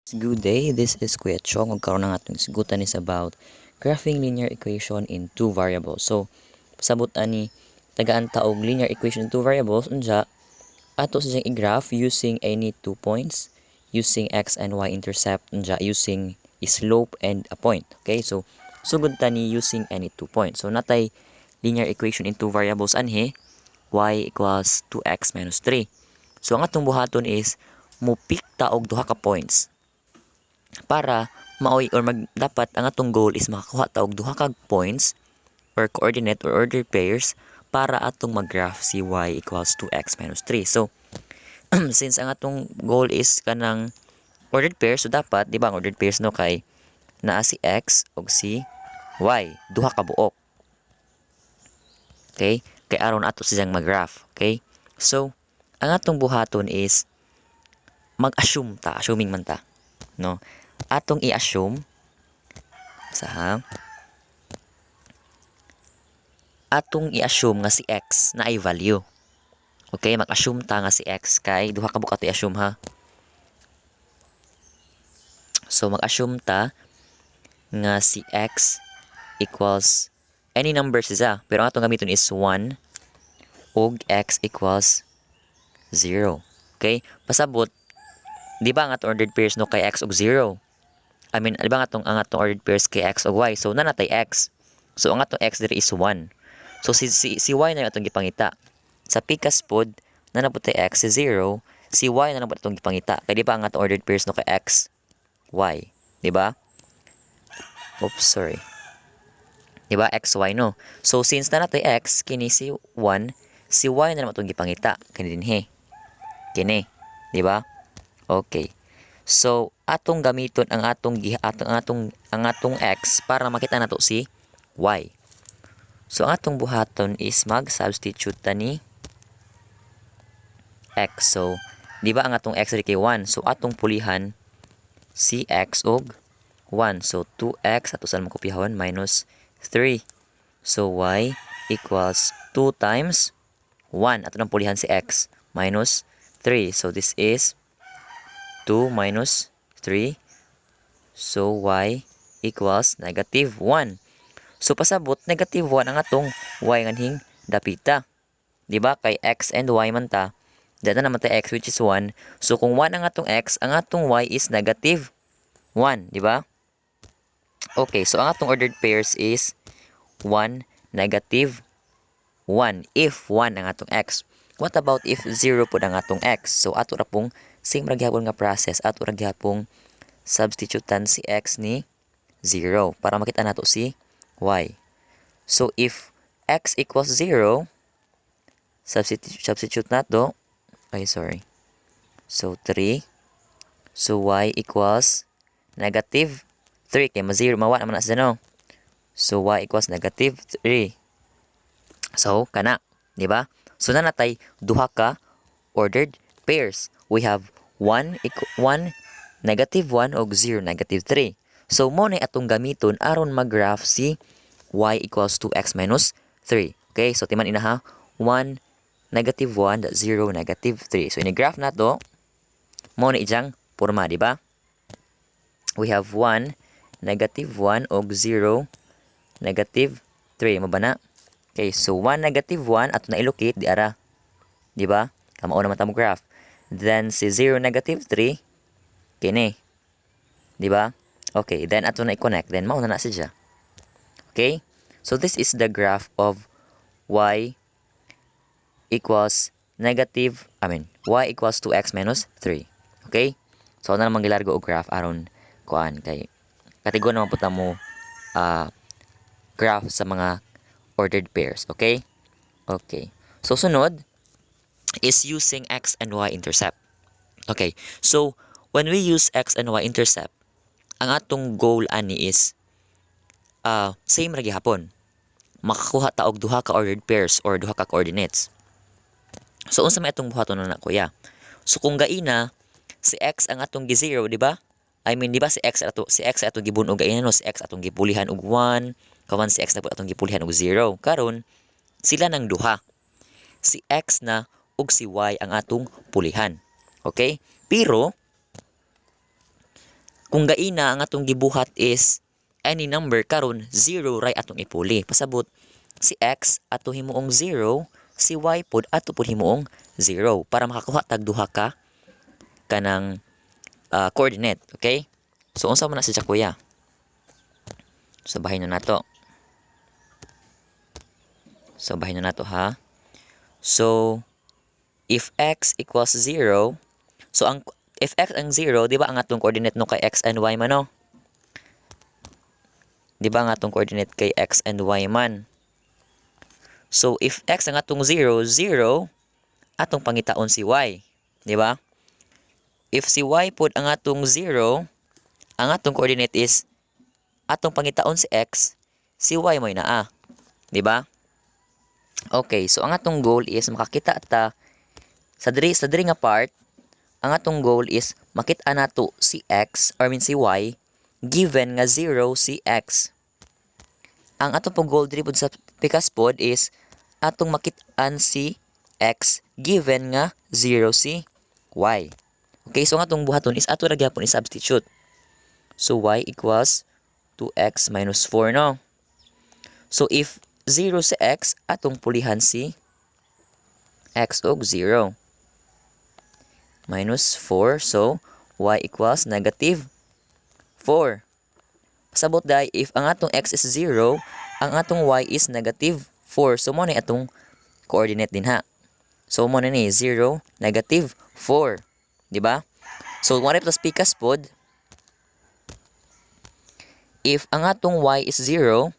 Good day, this is Kuya Chong ug karon ang atong isgutan is about graphing linear equation in two variables. So, pasabot ani, tagaan ta og linear equation in two variables, unja ato siyang i-graph using any two points, using x and y intercept, unja using a slope and a point. Okay, so sugod ta ni using any two points. So natay linear equation in two variables anhi, y equals 2x minus 3. So ang atong buhaton is mo-pick ta og duha ka points para maoy or mag dapat ang atong goal is makakuha ta og duha ka points or coordinate or ordered pairs para atong mag-graph si y equals 2x minus 3. So since ang atong goal is kanang ordered pairs, so dapat, di ba, ang ordered pairs, no, kay naa si x ug si y, duha ka buok. Okay? Kay aron ato siyang mag-graph. Okay? So ang atong buhaton is mag-assume ta, assuming man ta, no? Atong i-assume sa ha, atong i-assume nga si x naay value. Okay, mag-assume ta nga si x kay duha ka buok ato i-assume, ha. So mag-assume ta nga si x equals any number siya, pero ang atong gamiton is 1 ug x equals 0. Okay? Pasabot, di ba ang atong ordered pairs, no, kay x ug 0? I mean, di ba ang atong ordered pairs kay x ug y? So naa natay x. So ang atong x diri is 1. So si y na yung atong gipangita. Sa pikas pod, naa na pod tay x si 0, si y na lang pod atong gipangita. Kay di ba ang atong ordered pairs, no, kay x, y, di ba? Oops, sorry. Di ba x, y, no? So since naa natay x, kini si 1, si y na naman atong gipangita. Kini dinhi. Kini, di ba? Okay. So atong gamiton ang atong gi- atong atong ang atong x para makita nato si y. So ang atong buhaton is mag-substitute ta ni x. So di ba ang atong x diri kay 1? So atong pulihan si x og 1. So 2x, ato sa makopyahon, minus 3. So y equals 2 times 1. Ato nang pulihan si x minus 3. So this is 2 minus 3. So y equals negative 1. So pasabot, negative 1 ang atong y nganhing dapita. Di ba? Kay x and y man ta. Dito naman tay x, which is 1. So kung 1 ang atong x, ang atong y is negative 1, di ba? Okay, so ang atong ordered pairs is 1, negative 1 if 1 ang atong x. What about if 0 pod ang atong x? So ato ra pong same ra gihapon nga process, ato ra gihapong substitutean si x ni 0 para makita nato si y. So if x equals 0, substitute nato. Ay, sorry. So 3. So y equals negative 3 kay ma 0, mawa naman na siya, no. So y equals negative 3. So kana, di ba? So naa natay duha ka ordered pairs. We have 1 1 negative 1 ug 0 negative 3. So mo na atong gamiton aron mag-graph si y equals 2x minus 3. Okay, so timan ina ha, 1 negative 1, 0 negative 3. So ini-graph nato, mo na iyang porma, di ba? We have 1 negative 1 ug 0 negative 3. Mo ba na? Okay, so 1 negative 1 ato na i-locate di ara. Di ba? Kamao naman ta mo graph. Then si 0 negative 3 kini. Di ba? Okay, then ato na i-connect, then mao na na siya. Okay? So this is the graph of y equals negative, I mean, y equals 2x minus 3. Okay? So na naman gilargo og graph aron kuan, kay katigo naman po ta mo graph sa mga ordered pairs. Okay? Okay. So sunod is using x and y intercept. Okay. So when we use x and y intercept, ang atong goal ani is same ra gihapon. Makakuha ta og duha ka ordered pairs or duha ka coordinates. So unsa may atong buhaton na, kuya? So kung gaina si x ang atong gi-zero, di ba? I mean, di ba si x atong gibun-og gaina, no, si x atong gipulihan og 1, kawan si x na pud atong gipulihan og 0. Karon sila nang duha. Si x na ug si y ang atong pulihan. Okay? Pero Kung gaina ang atong gibuhat is any number karon, 0 ray atong ipuli. Pasabot si x ato himuong 0, si y pod ato pod himuong 0 para makakuha tag duha ka kanang coordinate, okay? So unsa man na siya, kuya? So bahin na nato. So bahin na nato ha. So if x equals 0, so ang if x ang 0, di ba ang atong coordinate no kay x and y man, no? Di ba ang atong coordinate kay x and y man? So if x ang atong 0, 0, atong pangitaon si y, di ba? If si y pod ang atong 0, ang atong coordinate is atong pangitaon si x, si y mo'y naa. Di ba? Okay, so ang atong goal is makakita ta sa diri nga part, ang atong goal is makita nato si x or I mean si y given nga 0 si x. Ang atong pong goal diri pod sa pikas pod is atong makit-an si x given nga 0 si y. Okay, so ang atong buhaton is ato ra gyapon i-substitute. So y equals 2x minus 4, no? So if 0 si x, atong pulihan si x og 0. Minus 4, so y equals negative 4. Pasabot dai, if ang atong x is 0, ang atong y is negative 4. So mo na atong coordinate din ha. So mo na ni 0, negative 4. Di ba? So kung plus pikas pod, if ang atong y is 0,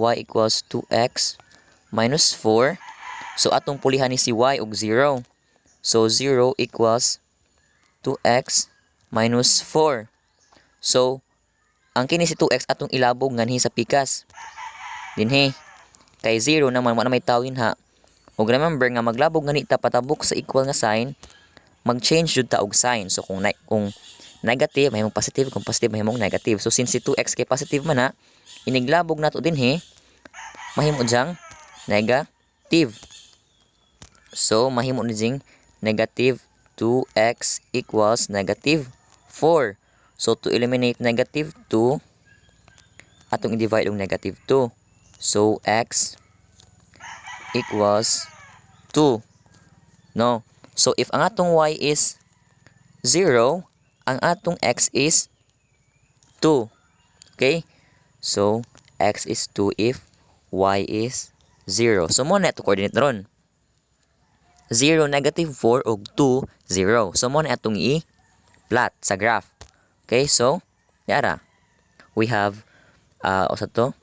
y equals 2x minus 4. So atong pulihan ni si y og 0. So 0 equals 2x minus 4. So ang kini si 2x atong ilabog nganhi sa pikas. Dinhi. Kay 0 naman wa na may tawin ha. Ug remember nga maglabog ngani ta patabok sa equal nga sign, mag-change jud ta og sign. So kung negative mahimong positive, kung positive mahimong negative. So since si 2x kay positive man na, iniglabog nato dinhi, mahimo diyang negative. So mahimo ni diyang negative 2x equals negative 4. So to eliminate negative 2, atong i-divide og negative 2. So x equals 2. No? So if ang atong y is 0, ang atong x is 2. Okay? So x is 2 if y is 0. So mo na ito coordinate ron. 0, negative 4 ug 2, 0. So mo na atong i-plot sa graph. Okay, so yara. We have usa to,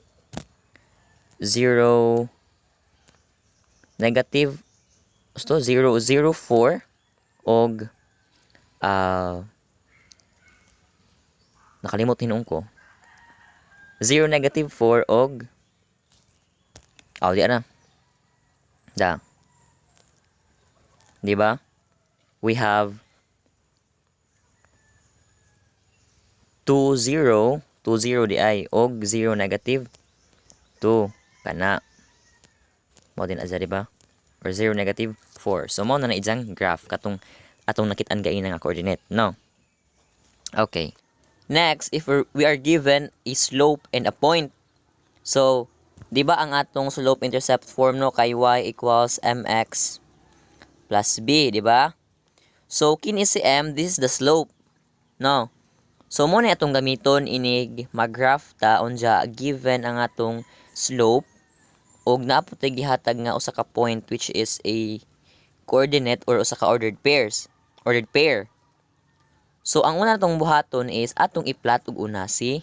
0 negative to 0 0 4 og nakalimot hinuon ko, 0 negative 4 og oh, di na da, di ba? We have 2 0 2 0 di ay og 0 negative 2 kana mo din aja, di ba? Or 0 negative 4. So mo na na ijang graph katong atong nakit-an gaina nga coordinate, no? Okay, next, if we are given a slope and a point. So di ba ang atong slope intercept form no kay y equals mx plus b, di ba? So kini si m, this is the slope, no? So mo na atong gamiton inig mag-graph ta unja given ang atong slope og naa po tay gihatag nga usa ka point which is a coordinate or usa ka ordered pair. So ang una natong buhaton is atong i-plot og una si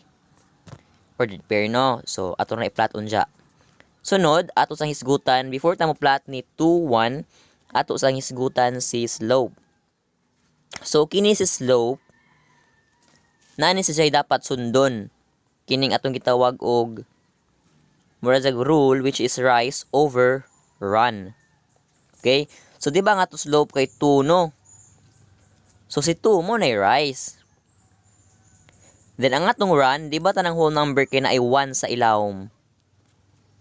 ordered pair, no? So ato na i-plot unja. Sunod ato sang hisgutan, before ta mo plot ni 2 1, ato sang hisgutan si slope. So kini si slope naa ni siya dapat sundon kining atong gitawag og mura jag rule which is rise over run. Okay? So di ba nga ato slope kay 2, no? So si 2 mo na rise. Then ang atong run, di ba tanang whole number kay naay 1 sa ilawom?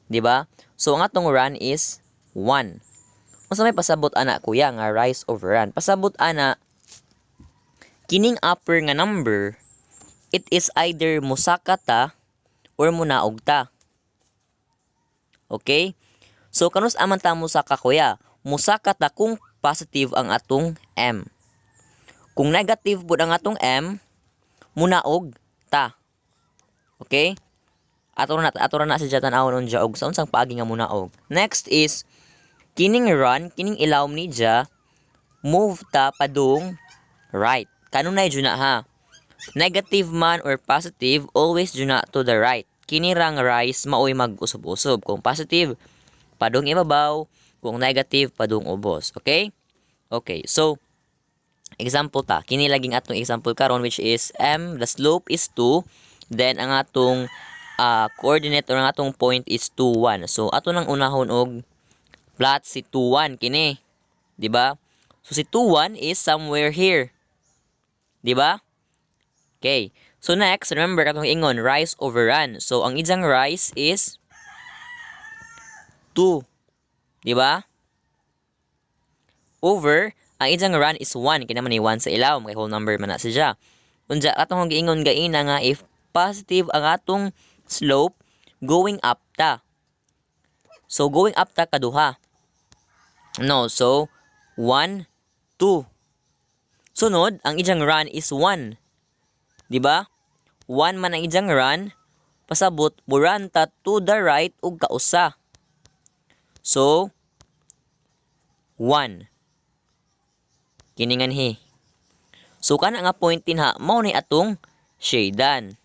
Di ba? So ang atong run is 1. Unsa may pasabot ana, kuya, nga rise over run? Pasabot ana, kining upper nga number It is either musaka ta or munaog ta. Okay? So, kanus aman ta musaka, kuya? Musaka ta kung positive ang atong M. Kung negative pud ang atong M, munaog ta. Okay? Ato na siya tan-awon unja og sa unsang paagi nga munaog. Next is kining run, kining ilawom ni ja, move ta padung right. Kanunay jud na ha. Negative man or positive, always jud na to the right. Kini rang rise maoy mag-usob-usob. Kung positive, padung ibabaw. Kung negative, padung ubos. Okay? Okay. So, example ta. Kini laging atong example karon, which is M, the slope is 2. Then, ang atong coordinate or ang atong point is 2, 1. So, ato nang unahon og plot si 2, 1 kini. Di ba? So, si 2, 1 is somewhere here. Di ba? Okay. So, next, remember katong ingon, rise over run. So, ang iyang rise is 2. Di ba? Over, ang iyang run is 1. Kaya naman ni 1 sa ilawom, kay whole number man na siya. Unja, atong giingon gaina nga if positive ang atong slope, going up ta. So, going up ta kaduha. No, so, 1, 2. Sunod, ang iyang run is 1. Di ba? 1 man ang iyang run, pasabot, mu-run ta to the right ug kausa. So, 1. Kiningan hi. So, kana nga point dinha, mao ni atong shadean.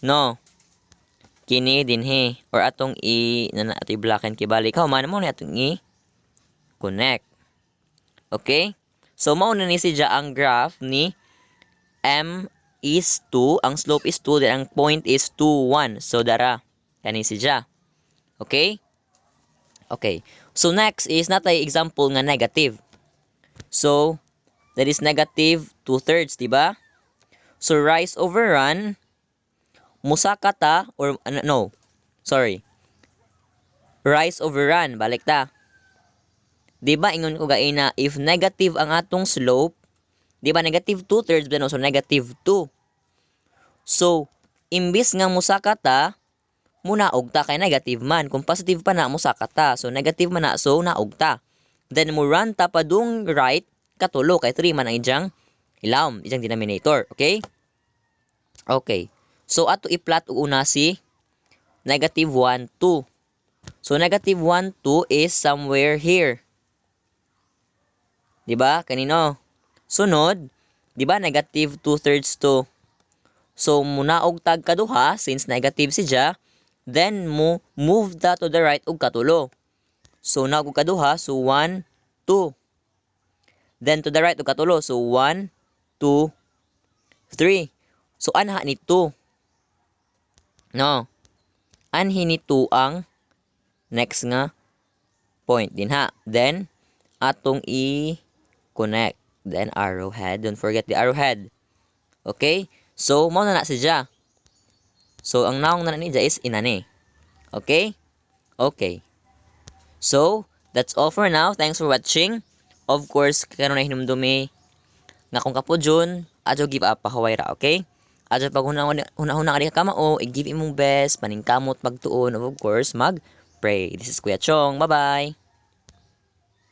No. Kini dinhi or atong i na ato i-blockan kibalik man mao ni atong i connect. Okay? So mao na ni siya ang graph ni M is 2, ang slope is 2, then ang point is 2, 1. So dara kani siya. Okay? Okay. So next is natay example nga negative. So that is negative 2/3, di ba? So rise over run, musaka ta or no, sorry. Rise over run, balik ta. Di ba ingon ko gaina, if negative ang atong slope, di ba negative 2/3 ba, no? So negative 2. So imbis nga musaka ta, munaog ta kay negative man. Kung positive pa na, musaka ta. So negative man na, so naog ta. Then mo run ta padung right katulo kay 3 man ang iyang ilawom, iyang denominator, okay? Okay. So ato i-plot og una si negative 1 2. So negative 1 2 is somewhere here. Di ba? Kanino? Sunod, di ba negative 2/3 to? So munaog tag kaduha since negative siya, then mo move ta to the right og katulo. So naog og kaduha, so 1 2. Then to the right og katulo, so 1 2 3. So anha ni 2. No. Anhi ni 2 ang next nga point dinha. Then atong i-connect. Then arrowhead. Don't forget the arrowhead. Okay? So mao na na siya. So ang naong na niya is inani. Okay? Okay. So that's all for now. Thanks for watching. Of course, karon na hinumdumi nga kung kapudyon, adyo give up, pahuway ra, okay? Adyo pag huna-huna ka di ka kamao, i-give imong best, paningkamot pagtuon, of course, mag-pray. This is Kuya Chong. Bye-bye!